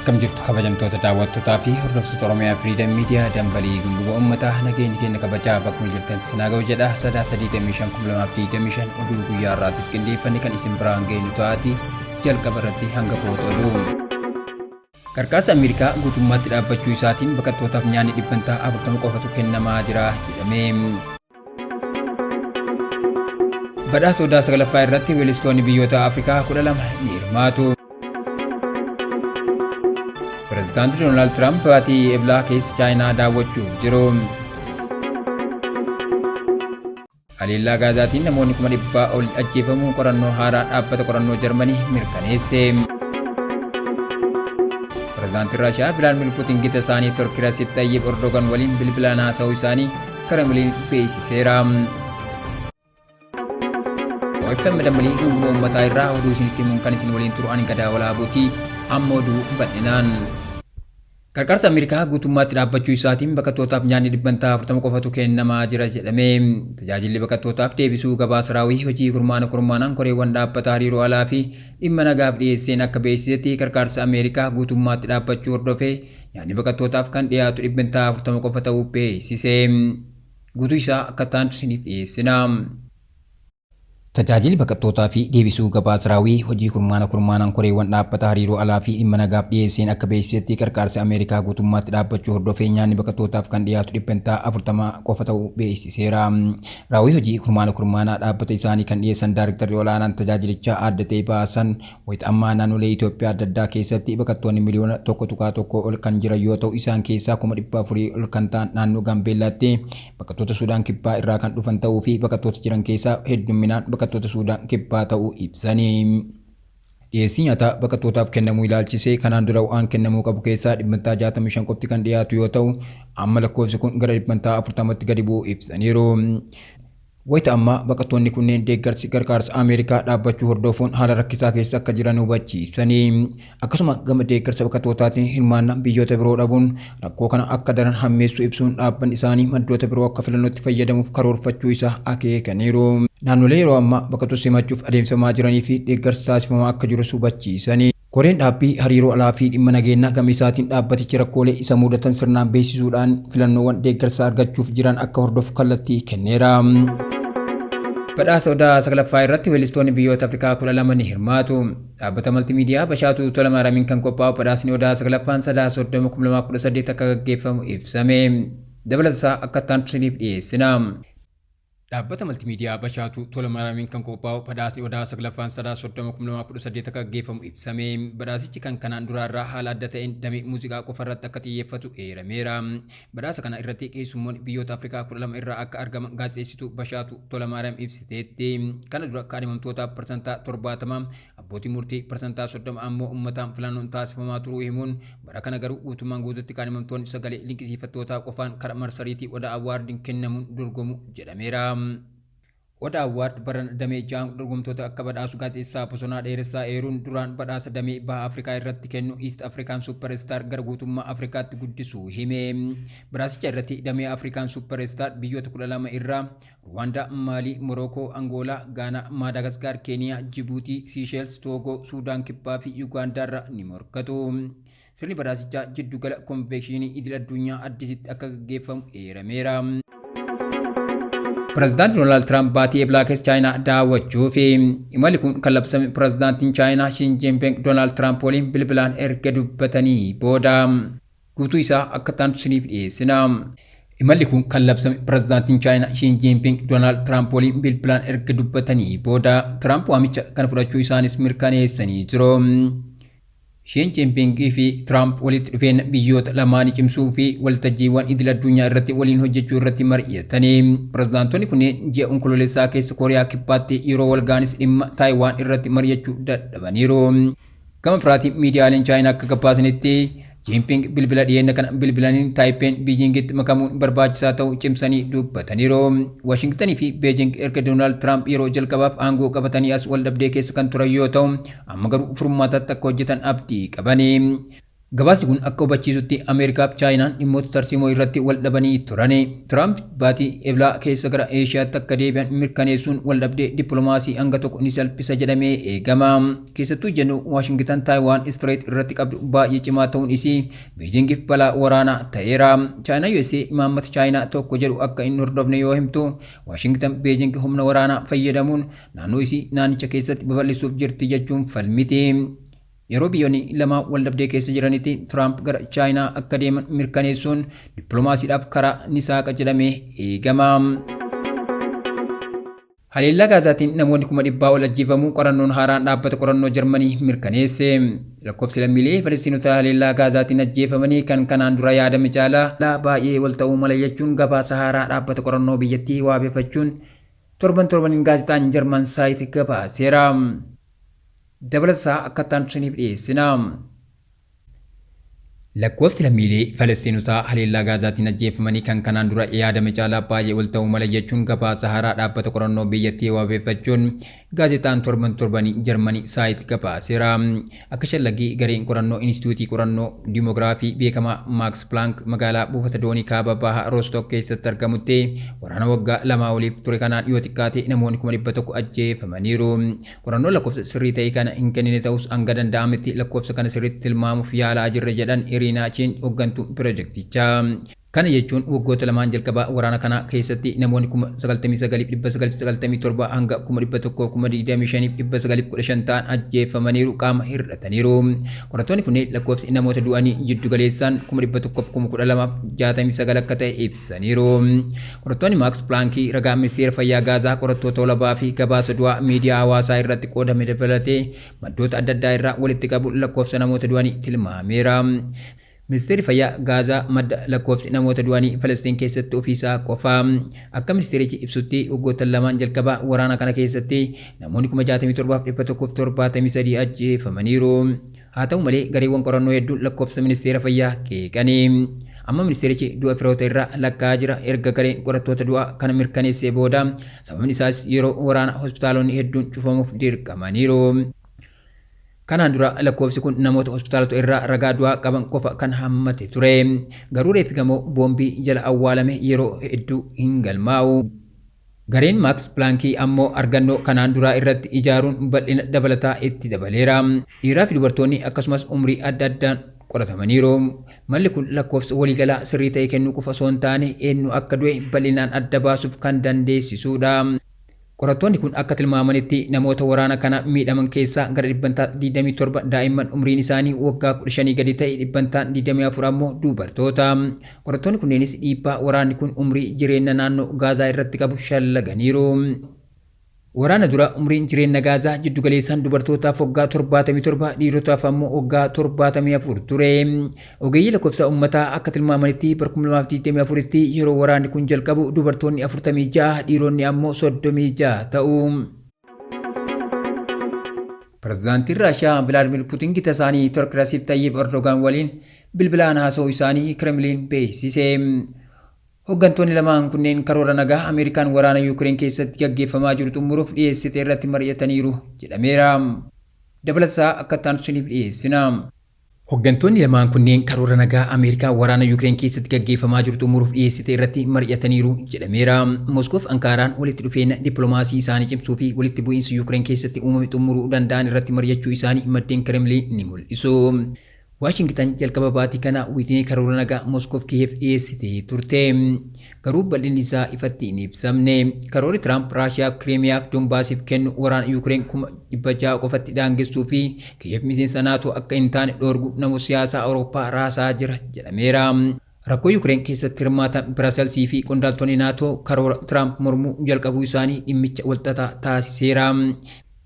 Akkam jirtu kabajamtoota daawwattootaa fi hordoftoota Oromiyaa Firiidam Miidiyaa dambalii gunguba uummataa nageenyi keenya kabajaa bakkuma jirtanitti sinaa ga'u jedha Sadaasa 25 2025 oduu guyyaa har'aatiif qindeeffanne kan isin biraan geenyu ta'aati jalqaba irratti hangafoota oduu. Qarqaarsa Ameerikaa guutummaatti dhaabbachuu isaatiin baqattootaaf nyaanni dhibbantaa 40 qofatu kennamaa jira jedhame. Badhaasa Odaa 9ffaa irratti weellistoonni biyyoota Afrikaa 12 ni hirmaatu. Pirezidaanti Doonaald Tiraamp baatii Eblaa keessa Chaayinaa daawwachuuf jiru. Haleellaa Gaazaatiin namoonni 400,000 ol ajjeefamuu qorannoo haaraa dhaabbata qorannoo Jarmanii mirkaneesse. Pirezidaantiin Raashiyaa Vilaadmir Putiin gita isaanii Turkii Rasiip Xayyib Erdogan waliin bilbilaan haasa'uu isaanii Kremlin beeksiseera. OFM dambalii gunguma uummataa irraa oduu isinitti himuun kan isin waliin turu ani Gadaa Walaabuuti. Amma oduu bal'inaan. Qarqaarsa Ameerikaa guutummaatti dhaabbachuu isaatiin baqattootaaf nyaanni dhibbantaa 40 qofatu kennamaa jira jedhame. Tajaajilli baqattootaaf deebisuu gabaasa raawwii hojii kurmaana kurmaanaan koreewwan dhaabbata hariiroo alaa fi dhimma nagaaf dhiyeesseen akka beeksisetti qarqaarsa Ameerikaa guutummaatti dhaabbachuu hordofee nyaanni baqattootaaf kan dhiyaatu dhibbantaa 40 qofa ta'uu beeksise. Guutuu isaa akka itti aanutti isiniif dhiyeessina. Tajaajilli baqattootaa fi deebisuu gabaasa raawwii hojii kurmaana kurmaanaan koreewwan dhaabbata hariiroo alaa fi dhimma nagaaf dhiyeesseen akka beeksisetti qarqaarsi Ameerikaa guutummaatti dhaabbachuu hordofee nyaanni baqattootaaf kan dhiyaatu dhibbentaa 40 qofa ta'uu beeksiseera. Raawwii hojii kurmaana kurmaanaa dhaabbata isaanii kan dhiyeessan daarektarri ol'aanaan tajaajilichaa aadde Xeeyibaa Hasan Wayita ammaa naannolee Itoophiyaa adda addaa keessatti baqattoonni miliyoona 1.1 ol kan jiran yoo ta'u isaan keessaa 400,000 ol kan ta'an naannoo Gaambeellaatti baqattoota Suudaan Kibbaa irraa kan dhufan ta'uu fi baqattoota jiran keessaa heddumminaan baqattoota Suudaan Kibbaa ta'uu ibsani. Dhiyeessii nyaataa baqattootaaf kennamuu ilaalchisee kanaan dura waan kennamuu qabu keessaa dhibbantaa 65 qofti kan dhiyaatu yoo ta'u amma lakkoofsi kun gara dhibbantaa 40tti gadi bu'uu ibsaniiru. Wayita ammaa baqattoonni kunneen deeggarsi gargaarsa Ameerikaa dhaabbachuu hordofuun haala rakkisaa keessa akka jiran hubachiisanii, akkasuma gama deeggarsa baqattootaatiin hirmaannaa biyyoota biroo dhabuun rakkoo kana akka daran hammeessu ibsuun dhaabbanni isaanii maddoota biroo akka filannootti fayyadamuuf karoorfachuu isaa akeekaniiru. Naannolee yeroo ammaa baqattoota simachuuf adeemsifamaa jiranii fi deeggarsi taasifamaa akka jirus hubachiisanii. Koreen dhaabbii hariiroo alaa fi dhimma nageennaa gama isaatiin dhaabbatichi rakkoolee isa muudatan sirnaan beeksisuudhaan filannoowwan deeggarsa argachuuf jiran akka hordofu kallattii kenneera. Badhaasa Odaa 9ffaa irratti weellistoonni biyyoota Afrikaa 12 ni hirmaatu. Dhaabbata Maltimiidiyaa Bashaatuu Tolamaaramiin kan qophaa'u badhaasni Odaa 9ffaan Sadaasa 30, 2018 akka gaggeeffamu ibsame. Dabalatasaa akka itti aanutti isiniif dhiyeessina. Dhaabbata Maltimiidiyaa Bashaatuu Tolamaaraamiin kan qophaa'u badhaasni Odaa 9ffaan Sadaasa 30, 2018 akka gaggeeffamu ibsame. Badhaasichi kan kanaan duraarraa haala adda ta'een damee muuziqaa qofarratti akka xiyyeeffatu eerameera. Badhaasa kana irratti keessummoonni biyyoota Afrikaa 12 irraa akka argaman gaazexeessituu Bashaatuu Tolamaariyaam ibsiteetti. Kana dura kaadhimamtootaaf parsantaa 70, abbootii murtii parsantaa 30 ammoo ummataan filannoon taasifamaa turuu himuun, bara kana garuu guutummaan guututti kaadhimamtoonni sagalee linqisiifattootaa qofaan kara marsariitii Odaa Awwaardiin kennamuun dorgomu jedhameera. Odaa Awwaard barana damee ja'aan dorgomtoota akka badhaasu gaazexeessaa Bosonaa Dheeressaa eeruun, duraan badhaasa damee Baha Afrikaa irratti kennu East African Super Star gara guutummaa Afrikaatti guddisuu hime. Badhaasicha irratti damee African Super Star biyyoota 12 irraa Ruwaandaa, Maalii, Morookoo, Angoolaa, Gaanaa, Maadaagaskaar, Keeniyaa, Jibuutii, Siisheels, Toogoo, Suudaan Kibbaa fi Yugaandaarraa ni morkatu. Sirni badhaasichaa Jiddugala Konveekshinii Idil Addunyaa Addisitti akka gaggeeffamu eerameera. Pirezidaanti Doonaald Tiraamp baatii Eblaa keessa Chaayinaa daawwachuufi. Imalli kun kan labsame Pirezidaantiin Chaayinaa Shiin Jinping Doonaald Tiraamp waliin bilbilaan erga dubbatanii booda. Guutuu isaa akka itti aanutti isiniif dhiyeessina. Imalli kun kan labsame Pirezidaantiin Chaayinaa Shiin Jiinping Doonaald Tiraamp waliin bilbilaan erga dubbatanii booda. Tiraamp waamicha kana fudhachuu isaanis mirkaneessanii jiru. Shiin Jiinping fi Tiraamp walitti dhufeenya biyyoota lamaanii cimsuu fi waltajjiiwwan idil addunyaa irratti waliin hojjechuu irratti mari'atanii. Pirezidaantonni kunneen ji'a Onkoloolessaa keessa Kooriyaa Kibbaatti yeroo walga'anis dhimma Taayiwaan irratti mari'achuu dadhabaniiru. Gama biraatiin miidiyaaleen Chaayinaa akka gabaasanitti Jiinping bilbila dhiyeenya kana bilbilaniin Taayippeen Biijiingitti makamuun barbaachisaa ta'uu cimsanii dubbataniiru. Waashingtanii fi Beejing erga Doonaald Tiraamp yeroo jalqabaaf aangoo qabatanii as waldhabdee keessa kan turan yoo ta'u, amma garuu furmaataatti akka hojjetan abdii qabani. Gabaasni kun akka hubachiisutti Ameerikaa fi Chaayinaan dhimmoota tarsiimoo irratti wal dhabanii turan. Tiraamp baatii Eblaa keessa gara Eeshiyaatti akka deebi'an mirkaneessuun wal dhabdee dippiloomaasii hanga tokko ni salphisa jedhamee eegama. Keessattuu jennu Waashingitan Taayiwaan Istireet irratti qabdu baay'ee cimaa ta'uun isii Beejingiif balaa waraanaa ta'eera. Chaayinaa USA imaammata Chaayinaa tokko jedhu akka hin hordofne yoo himtu, Waashingitan Beejing humna waraanaa fayyadamuun naannoo isii naannicha keessatti babal'isuuf jirti jechuun falmiti. Yeroo biyyoonni lama wal dhabdee keessa jiranitti Tiraamp gara Chaayinaa akka deeman mirkaneessuun dippiloomaasiidhaaf karaa ni saaqa jedhamee eegama. Haleellaa Gaazaatiin namoonni 100,000 ol ajjeefamuu qorannoon haaraan dhaabbata qorannoo Jarmanii mirkaneesse. Lakkoofsi lammiilee Falastiinota haleellaa Gaazaatiin ajjeefamanii kan kanaan dura yaadame caalaa baay'ee wal ta'uu mala jechuun gabaasa haaraa dhaabbata qorannoo biyyattii waabeffachuun torban torbaniin gaazexaan Jarman Saayit gabaaseera. Dabalatasaa akka itti isiniif dhiyeessina. Lakkoofsi lammiilee Falastiinotaa haleellaa Gaazaatiin ajjeefamanii kan kanaan dura yaadame caalaa baay'ee ol ta'uu mala jechuun gabaasa haaraa dhaabbata qorannoo biyyattii wabeeffachuun gaazexaan torban torbanii Jarmanii Saayit gabaaseera. Akka shallaggii gareen qorannoo Inistituutii Qorannoo Dimoogiraafii beekamaa Maaks Pilaank magaalaa buufata doonii kaaba bahaa Roostok keessatti argamutti waraana waggaa 2 oliif ture kanaan yoo xiqqaate namoonni 100,000 ajjeefamaniiru. Qorannoon lakkoofsa sirrii ta'e kana hin kennine ta'us hanga danda'ametti lakkoofsa kana sirriitti tilmaamuuf yaalaa jirra jedhan Iriinaa Chiin hooggantuu pirojektichaa. Kana jechuun waggoota lamaan jalqabaa waraana kanaa keessatti namoonni 99,997 hanga 125,915 ta'an ajjeefamaniiru qaama hir'ataniiru. Qorattoonni kunneen lakkoofsi namoota du'anii jiddu galeessaan 112,069 akka ta'e ibsaniiru. Qorattoonni Maaks Pilaankii ragaa ministeera fayyaa Gaazaa qorattoota olabaa fi gabaasa du'aa miidiyaa hawaasaa irratti qoodame dabalatee maddoota adda addaa irraa walitti qabuun lakkoofsa namoota du'anii tilmaameera. Ministeerri fayyaa Gaazaa madda lakkoofsi namoota du'anii Falastiin keessatti ofiisaa qofa. Akka ministeerichi ibsutti waggoota lamaan jalqabaa waraana kana keessatti namoonni 67,173 ajjeefamaniiru. Haa ta'u malee gareewwan qorannoo hedduun lakkoofsa ministeera fayyaa qeeqanii. Amma ministeerichi du'a firoota irraa lakkaa'aa jira erga gareen qorattoota du'aa kana mirkaneessee booda, sababni isaas yeroo waraana hospitaalonni hedduun cufamuuf dirqamaniiru. Kanaan dura lakkoofsi kun namoota hospitaalota irraa ragaa du'aa qaban qofa kan hammate ture. Garuu reeffi gamoo boombii jala awwaalame yeroo hedduu hin galmaa'u. Gareen Maaks Pilaankii ammoo argannoo kanaan duraa irratti ijaaruun bal'ina dabalataa itti dabaleera. Dhiiraa fi dubartoonni akkasumas umrii adda addaan qoratamaniiru. Malli kun lakkoofsa waliigalaa sirrii ta'e kennuu qofa osoo hin taane eenyu akka du'e bal'inaan adda baasuuf kan dandeessisudha. Qorattoonni kun akka tilmaamanitti namoota waraana kana miidhaman keessaa gara dhibbantaa 27 daa'imman umriin isaanii waggaa 15 gadi ta'e, dhibbantaan 24 ammoo dubartoota. Qorattoonni kunneenis dhiibbaa waraanni kun umrii jireenya naannoo Gaazaa irratti qabu shallaganiiru. Waraana dura umriin jireenya Gaazaa jiddugaleessaan dubartootaaf waggaa 77, dhiirotaaf ammoo waggaa 74 ture. Ogeeyyii lakkoofsa uummataa akka tilmaamanitti bara 2024tti yeroo waraanni kun jalqabu dubartoonni 46, dhiironni ammoo 36 ta'u. Pirezidaantiin Raashiyaa Vilaadimir Putin gita isaanii Turk Rasiip Tayyip Erdogaan waliin bilbilaan haasa'uu isaanii Kremliin beeksise. Hooggantoonni lamaan kunneen karoora nagaa Ameerikaan waraana Yuukireen keessatti gaggeeffamaa jiru xumuruuf dhiyeessite irratti mari'ataniiru jedhameera. Dabalataa akka itti isiniif dhiyeessina. Hooggantoonni lamaan kunneen karoora nagaa Ameerikaan waraana Yuukireen keessatti gaggeeffamaa jiru xumuruuf dhiyeessite irratti mari'ataniiru jedhameera. Moskoof Ankaaraan walitti dhufeenya dippiloomaasii isaanii cimsuu fi walitti bu'iinsa Yuukireen keessatti uumame xumuruu danda'an irratti mari'achuu isaanii maddeen Kremliin ni mul'isu. Waashingitan jalqaba baatii kana wixinee karoora nagaa Moskoof Kiyeef dhiyeessitee turte. Garuu bal'inni isaa ifatti hin ibsamne. Karoorri Tiraamp Raashiyaaf Kireemiyaaf Donbaasiif kennu waraana Yuukireen 600,000 qofatti daangessuu fi Kiyeef miseensa Naatoo akka hin taane dhoorgu namoota siyaasaa Awurooppaa raasaa jira jedhameera. Rakkoo Yuukireen keessatti hirmaatan Biraaselsii fi qondaaltonni Naatoo karoora Tiraamp mormuu jalqabuu isaanii dhimmicha walxaxaa taasiseera.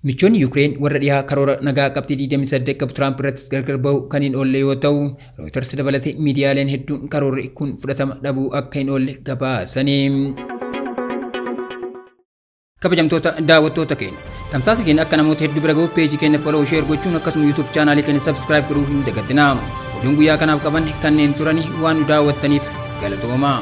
Michoonni Yuukireen warra dhihaa karoora nagaa qabxii 28 qabu Tiraamp irratti gargar ba'uu kan hin oolle yoo ta'u, Reuters dabalatee miidiyaaleen hedduun karoorri kun fudhatama dhabuu akka hin oolle gabaasanii. Kabajamtoota daawwattoota keenya, tamsaasa keenya akka namoota hedduu bira gahuuf peejii keenya follow, share gochuun akkasuma YouTube chaanaalii keenya subscribe godhuu hin dagatinaa. Oduun guyyaa kanaaf qaban kanneen turani waan nu daawwattaniif galatoomaa.